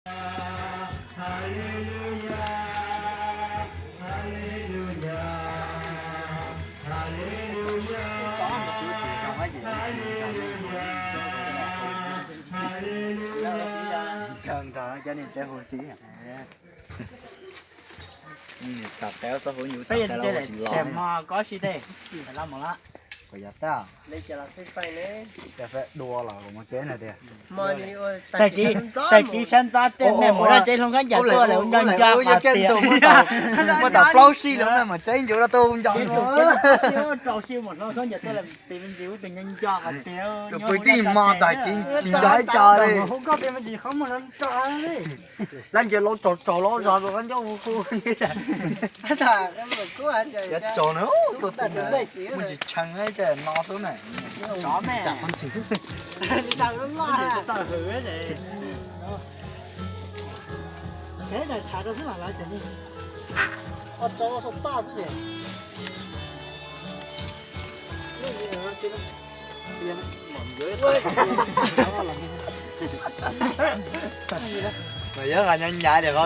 Nrog cov niag tsev hu si. Txham qev txoj hauv nyuv txham qev los ua tsis los. Kuv yog tab, dua los kuv mus tsev no tiag. Tag kis sab ntxab tej mej mus dab tsev hloov khaub ncaws tuaj lawm nco nco qhov tias muaj tau plaub sij los mej mus tsev ncuav rau tuaj nco. Rau sij mus hloov khaub ncaws tuaj lawm tis me ntsis ub tus nco nco qhov tias tus pw tij hmo tag kis tsis nco ib co li. Hub koj tis me ntsis qhov muag no nco li. Lab nce los tsaus tsaus los zog rau qab ncauj hu hu. Cov tsaus na, muaj tsis tshee ces no xwb na. Mas yog nyav nyav tias qhov